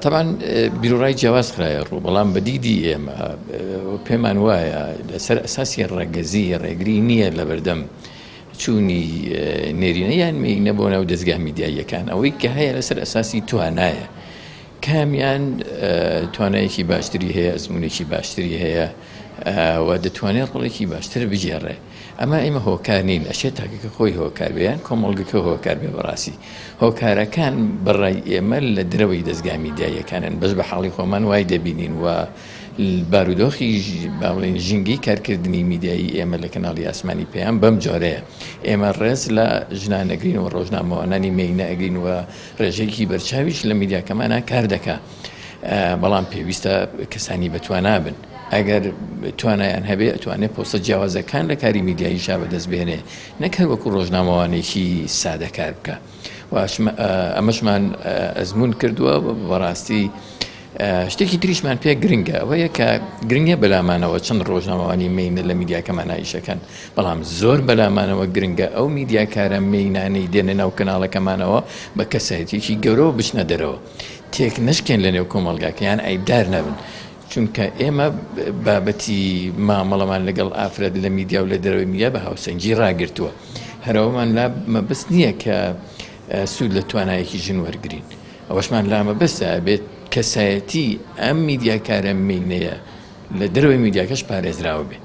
تەبعەن بیروڕای جیاواز خرایە ڕوو، بەڵام بە دیدی ئێمە پێمان وایە لەسەر ئەساسی ڕەگەزی ڕێگری نییە لەبەردەم چوونی نێرینە یان مێینە بۆ ناو دەزگا میدیاییەکان، ئەوەی کە هەیە لەسەر ئەساسی توانایە، کامیان توانایەکی باشتری هەیە، ئەزموونێکی باشتری هەیە و دەتوانێت ڕۆڵێکی باشتر بگێڕێ. ئەمە ئێمە هۆکار نین، ئەشێ تاکەکە خۆی هۆکار بێ یان کۆمەڵگەکە هۆکار بێ. بەڕاستی هۆکارەکان بەڕای ئێمە لە درەوەی دەزگا میدیاییەکانن، بەس بە حاڵی خۆمان وای دەبینین و بارودۆخی با بڵێین ژینگەی کارکردنی میدیایی ئێمە لە کەناڵی ئاسمانی پەیام بەم جۆرەیە. ئێمە ڕێز لە ژنان ئەگرین و ڕۆژنامەوانانی مێینە ئەگرین و ڕێژەیەکی بەرچاویش لە میدیاکەمانا کار دەکا، بەڵام پێویستە کەسانی بەتوانا بن. ئەگەر توانایان هەبێ ئەتوانێ پۆستە جیاوازەکان لە کاری میدیاییشا بەدەست بهێنێ نەک هەر وەکو ڕۆژنامەوانێکی سادە کار بکا و ئەمەشمان ئەزموون کردووە. بەڕاستی شتێکی تریشمان پێ گرنگە ئەوەیە کە گرنگە بەلامانەوە چەند ڕۆژنامەوانی مێینە لە میدیاکەمان ئیشەکەن، بەڵام زۆر بەلامانەوە گرنگە ئەو میدیاکارە مێینانەی دێنە ناو کەناڵەکەمانەوە بە کەسایەتیەکی گەورەوە بچنە دەرەوە، تێک نەشکێن لە نێو کۆمەڵگاکە یان عەیبدار نەبن. چونکە ئێمە بابەتی مامەڵەمان لەگەڵ ئافرەت لە میدیا و لە دەرەوەی میدیا بە هاوسەنگی ڕاگرتووە. هەرەوەمان لا مەبەست نییە کە سوود لە توانایەکی ژن وەرگین. ئەوەشمان لا مەبەستە ئەبێت کەسایەتی ئەم میدیاکارە مێینەیە لە دەرەوەی میدیاکەش پارێزراو بێ.